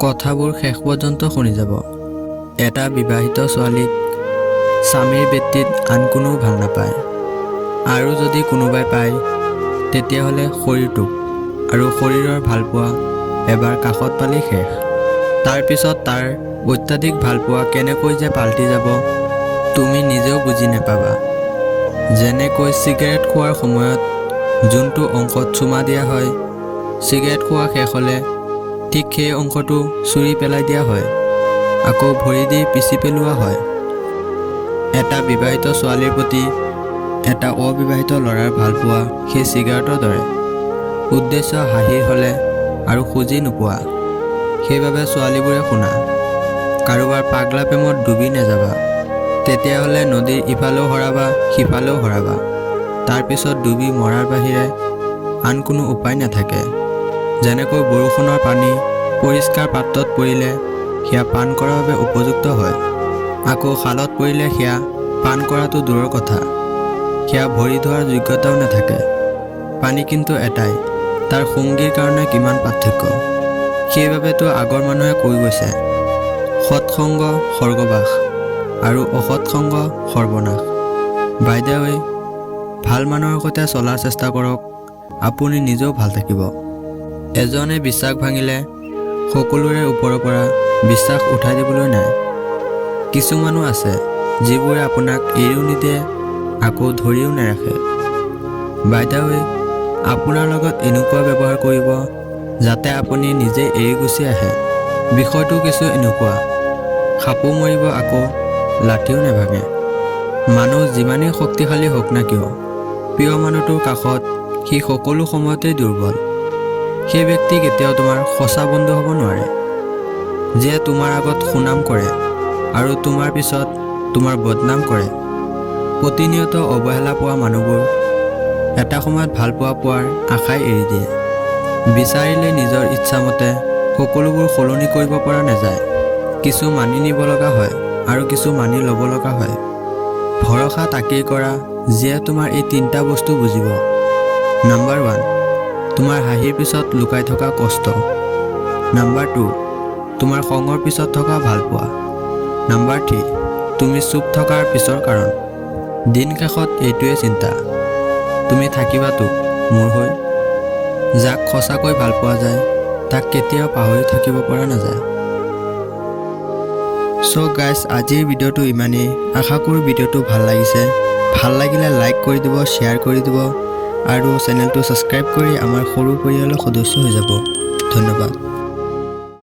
কথাবোৰ শেষ পৰ্যন্ত শুনি যাব। এটা বিবাহিত ছোৱালীক স্বামীৰ ব্যতিত আন কোনেও ভাল নাপায় আৰু যদি কোনোবাই পায়, তেতিয়াহ'লে শৰীৰটোক। আৰু শৰীৰৰ ভালপোৱা এবাৰ কাষত পালেই শেষ। তাৰপিছত তাৰ অত্যাধিক ভালপোৱা কেনেকৈ যে পাল্টি যাব, তুমি নিজেও বুজি নাপাবা। যেনেকৈ চিগাৰেট খোৱাৰ সময়ত যোনটো অংশত চুমা দিয়া হয়, চিগাৰেট খোৱা শেষ হ'লে ঠিক সেই অংশটো চুৰি পেলাই দিয়া হয়, আকৌ ভৰি দি পিচি পেলোৱা হয়। এটা বিবাহিত ছোৱালীৰ প্ৰতি এটা অবিবাহিত ল'ৰাৰ ভালপোৱা সেই চিগাৰেটৰ দৰে। উদ্দেশ্য হাঁহিৰ হ'লে আৰু খুজি নোপোৱা। সেইবাবে ছোৱালীবোৰে শুনা, কাৰোবাৰ পাগলা প্ৰেমত ডুবি নাযাবা। তেতিয়াহ'লে নদীৰ ইফালেও হৰাবা, সিফালেও হৰাবা। তাৰপিছত ডুবি মৰাৰ বাহিৰে আন কোনো উপায় নাথাকে। যেনেকৈ বৰষুণৰ পানী পৰিষ্কাৰ পাত্ৰত পৰিলে সেয়া পান কৰাৰ বাবে উপযুক্ত হয়, আকৌ খালত পৰিলে সেয়া পান কৰাটো দূৰৰ কথা, সেয়া ভৰি ধোৱাৰ যোগ্যতাও নাথাকে। পানী কিন্তু এটাই, তাৰ সংগীৰ কাৰণে কিমান পাৰ্থক্য! সেইবাবেতো আগৰ মানুহে কৈ গৈছে, সৎসংগ স্বৰ্গবাস আৰু অসৎসংগ সৰ্বনাশ। বাই the ৱে, ভাল মানুহৰ সৈতে চলাৰ চেষ্টা কৰক, আপুনি নিজেও ভাল থাকিব। এজনে বিশ্বাস ভাঙিলে সকলোৰে ওপৰৰ পৰা বিশ্বাস উঠাই দিবলৈ নাই। কিছুমানো আছে যিবোৰে আপোনাক এৰিও নিদিয়ে, আকৌ ধৰিও নাৰাখে। বাই the ৱে, আপোনাৰ লগত এনেকুৱা ব্যৱহাৰ কৰিব যাতে আপুনি নিজেই এৰি গুচি আহে। বিষয়টো কিছু এনেকুৱা, সাপো মৰিব, আকৌ লাঠিও নাভাঙে। মানুহ যিমানেই শক্তিশালী হওক না কিয়, প্ৰিয় মানুহটোৰ কাষত সি সকলো সময়তেই দুৰ্বল। সেই ব্যক্তি কেতিয়াও তোমাৰ সঁচা বন্ধু হ'ব নোৱাৰে, যিয়ে তোমাৰ আগত সুনাম কৰে আৰু তোমাৰ পিছত তোমাৰ বদনাম কৰে। প্ৰতিনিয়ত অৱহেলা পোৱা মানুহবোৰ এটা সময়ত ভালপোৱা পোৱাৰ আশাই এৰি দিয়ে। বিচাৰিলে নিজৰ ইচ্ছামতে সকলোবোৰ সলনি কৰিব পৰা নাযায়। কিছু মানি নিব লগা হয় আৰু কিছু মানি ল'ব লগা হয়। ভৰসা তাকেই কৰা যিয়ে তোমাৰ এই তিনিটা বস্তু বুজিব। নাম্বাৰ 1, তোমাৰ হাঁহিৰ পিছত লুকাই থকা কষ্ট। নাম্বাৰ 2, তোমাৰ খঙৰ পিছত থকা ভালপোৱা। নাম্বাৰ 3, তুমি চুপ থকাৰ পিছৰ কাৰণ। দিন শেষত এইটোৱে চিন্তা, তুমি থাকিবাতো মোৰ হৈ? যাক সঁচাকৈ ভাল পোৱা যায়, তাক কেতিয়াও পাহৰি থাকিব পৰা নাযায়। চ' গাইজ, আজিৰ ভিডিঅ'টো ইমানেই। আশা কৰোঁ ভিডিঅ'টো ভাল লাগিছে। ভাল লাগিলে লাইক কৰি দিব, শ্বেয়াৰ কৰি দিব আৰু চেনেলটো ছাবস্ক্ৰাইব কৰি আমাৰ সৰু পৰিয়ালৰ সদস্য হৈ যাব। ধন্যবাদ।